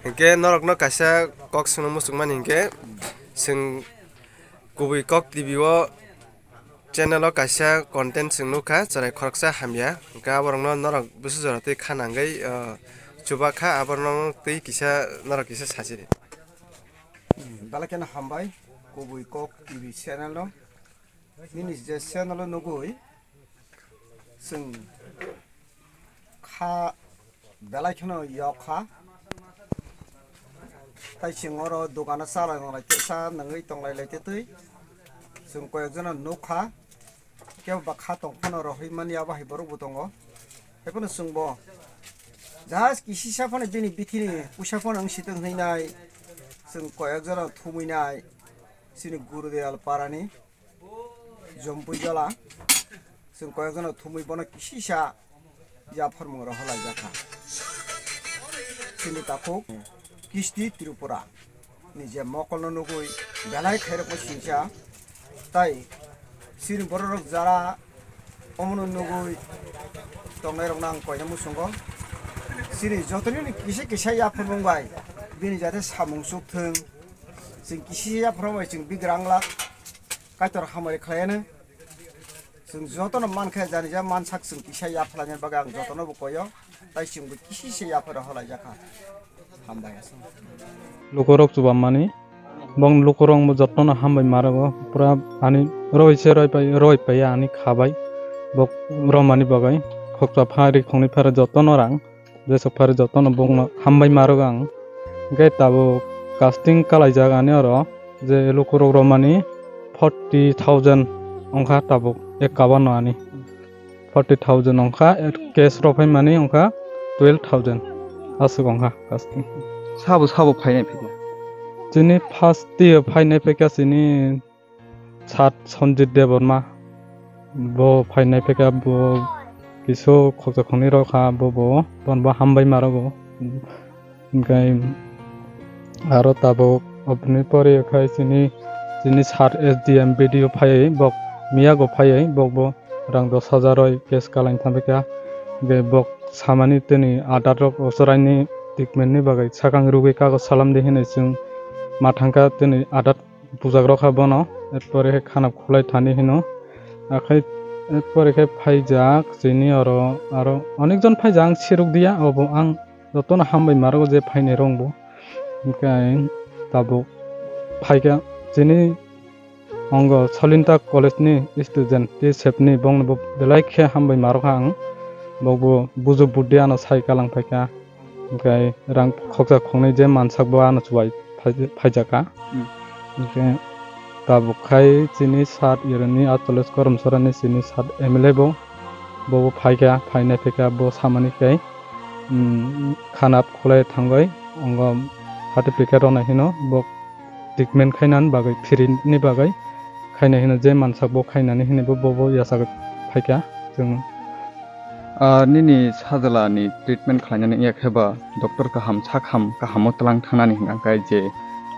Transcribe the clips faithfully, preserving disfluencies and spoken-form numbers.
Hinkhe norokno kaisa kok swngna muchungmani hinkhe, chwng Kubui Kok T V o channel o kaisa content chwng nukha, chwrai khoroksa hamya. Hinkhe aborokno norok bwswk jora twi kha nangwi, ah, chubakha, aborokno twi kisa, norok kisa sachidi. Belai kheno hambai, Kubui Kok T V channel no. Nini je channel o nugui chwng kha belai kheno yok kha. Tai chwng oro dogano chalai tonglai tei cha nangwi tonglai lai tei twi chwng koyek jona nuk kha. Kebo ba kha tong phano rohorwi mani abo hai borok bo tongo. Hai phano chwng bo just kisisa phano bini bithini puisa phano wng si tong hwnwi nai chwng koyek jona thumwi nai chini Gurudeyal parani. Jompui jala, chwng koyekjano thumwi bono kisisa yapharmung rohorlaijak kha. Chini takhuk Kisti Tripura ni je mokolno nugui belai khairokma singcha, tai chini bororok jara omono nugui tongnairokno ang koina muchungo. Chini jotonini kisa kisa yapharmung bai bini jate samung chukthwng, chwng kisisa yapharmung bai chwng bigrang glak. Kaitor hamari khlaiano. Chwng jotono mankhe jani ja mansak chwng kisa yaphlaina bagwi ang jotono bo koyo. Tai chwngbo kisisa yaphai rohorlaijakha. Hambai aswk. Lukurok chubammani. Bong lukurok bo jotono hambai marogo. Pura ani roi se roi pai, roi pai ani khabai. Bok romani bagwi. Khoksa phari khongni phara jotono rang. Jesuk phari jotono bokno hambai marogo ang. Hwnkhe tabuk casting kalaijak ani oro je lukurok romani forty thousand wngkha tabuk ek kabano ani. Forty thousand wngkha, cash rok phaimani wngkha twelve thousand aswk wngkha casting. Sabo sabo phainai phaikha? Chini first twi phainai phaikha chini Sat Sanjit Debbarma, bo phainai phaikha, bo kisu khoksa khongnwi rok kha, bo bo, bono bo hambai marogo. Hwnkhe aro tabuk oboni pore khai chini, chini sat S D M B D O phaiwi, bok miyago phaiwi, bok bo rang dos hajar roi cash kalaina thamphaikha. Hwnkhe bok samani tini adar rok ocharaini treatment ni bagwi sakang rugwi kagoj salamdi hinwi chwng ma thangkha tini adar bujakrok kha bono, erpore khe khana khulai thani hino. Akhai erpore khe phaijak chini oro aro onek jon phaijak, ang siruk diya, obo ang jotono hambai marogo je phainai rok bo. Hwnkhe tabuk phaikha chini ongo Solinta College ni student T S F ni, bongno bo belai khe hambai marogo ang. Bokbo bujo buddi ano sai kalang phaikha. Hwnkhe rang khoksa khoknwi je mansak bo ano chubai phai-, phaijakha. Hmm. Hwnkhe tabuk khai chini sat ironi Atolles Koromsorani chini sat M L A bo, bobo phaikha, phainai phaikha bo samani khai, hmm, khana khulai thangwi ongo certificate rwna hino bo treatment khainani bagwi, free ni bagwi khaina hino je mansak bo khainani hinwi bo, bobo yachak phaikha chwng. Ah, nini sajla ni treatment khlainani wngya khe ba doctor kaham, sak ham, kaham o twlang thangnani hwnkha khe je,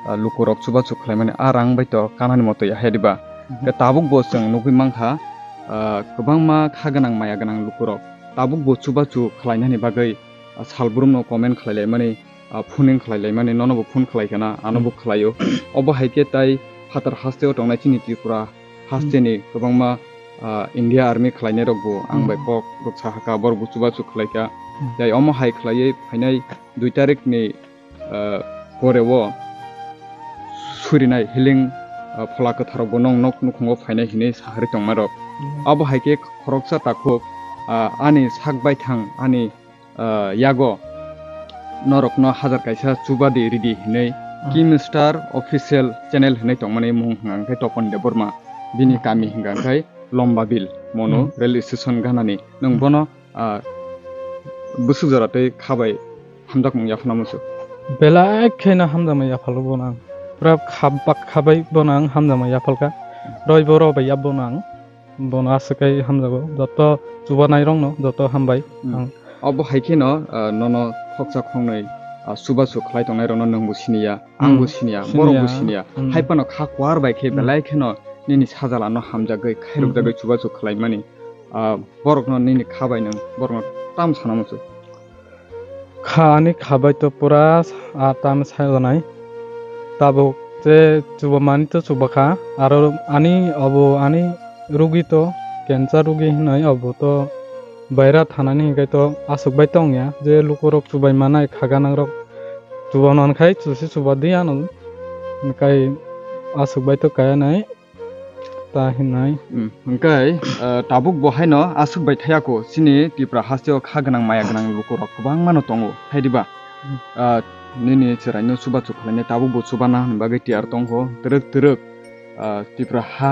ah, lukurok chubachu khlaimani a rang bai to kanani moto ya hai diba? Mhm. Khe tabuk bo chwng nugwi mankha, ah, kwbangma kha gwnang maya gwnang lukurok tabuk bo chubachu khlainani bagwi, ah, salbrumno comment khlailaimani, ah, phoning khlailaimani, nono bo phone khlaikha na, ano bo khlaio. Obo hai khe tai phatar hasteo tongnai chini Tripura hasteni kwbangma, ah, India Army khlainai rok bo ang bai kok rok sahaka, borok bo chubachu khlaikha. Hmm. Tai omo hai khlaiwi phainai dui tarik ni, ah, pore o surinai healing, ah, phola kwthar rok bo nong nok nukhungo phainai hinwi saharwi tongma rok. Hmm. Abo hai khe khoroksa takhuk, ah, ani sak baithang ani ah, yago norokno hajar kaisa chubadi ridi hinwi Keemstar Official Channel hinwi tongmani mung hwnkha khe Topon Debbarma, bini kami hwnkha khe Lombabil, Monu rail station ganani. Nwng bono, ah, bwswk jora tei khabai hamjakmung yapharna muchung? Belai kheno hamjakmung yaphalo bono ang. Pura khabak khabai bono ang hamjakmung yaphalkha. Roi bo roi bai yap bono ang. Bono aswk khe hamjago, joto chubanairokno joto hambai. Hmm. Ang. Obo hai kheno, ah, nono khoksa khongnwi, ah, chubachu khlai tongnairokno nwngbo siniya, hmm, angbo siniya, siniya, borokbo siniya. Hmm. Hai phano kha kuar bai khe, hmm, belai kheno nini sajalano hamjagwi, khairokjagwi, hmm, chubachu khlaimani, ah, borokno nini kha bai nwng borokno tamo sana muchung? Kha ani kha bai to pura a tam sai rwnai. Tabuk je chubamani to chubakha, aro ani obo ani rugi to cancer rugi hinwi obo to baira thanani hinkhai to aswk bai tongya je lukurok chubai manai kha ganangrok chuba mankhai chusi chuba di ano hinkhai aswk bai to kaya nai. Ta hinai. Hmm, hwnkhe, eh, tabuk bo haino aswk bai thayako, chini Tripura hasteo kha gwnang maya gwnang lukurok kwbangmano tongo, hai diba? Hmm. Ah, nini chwraino chubachu khlainai, tabuk bo chubana hwnwi bagwi tiyar tongkho, twrwk twrwk, ah, Tripura ha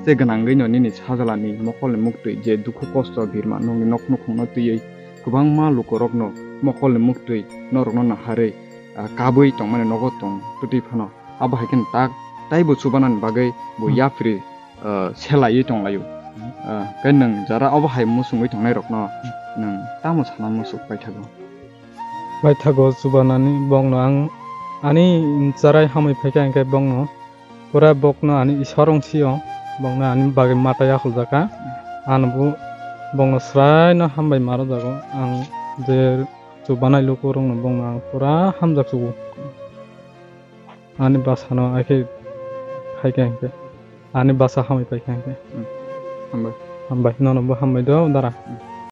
se gwnangwino nini sajalani mokolni muktwi je dukhu kosto birma nokni nok nukhungno twiwi kwbangma lukurokno mokolni muktwi norokno naharwi, ah, kabwi tongmani nogo tong twtwi phano. Abo hai khe tak taibo chubanani bagwi bo Hmm. yapri, ah, selaiwi tonglaio. Hmm. Ah, khe nwng jara obo hai muchungwi tongnairokno Hmm. nwng tamo sana muchuk paithago? Paithago chubanani bokno ang ani charai hamwi phaikha hinkhe bokno pura bokno ani Isor wngsio, bokno ani bagwi mata yakhuljaka. Ano bo bokno swraino hambai ma rwjago. Ang je chubanai lukurokno bokno ang pura hamjak chugo. Ani bwsano akhe phaikha hinkhe, ani bwsa hamwi paikha hinkhe. Hmm. Hambai. Hambai, nono bo hambai do, dara. Hmm.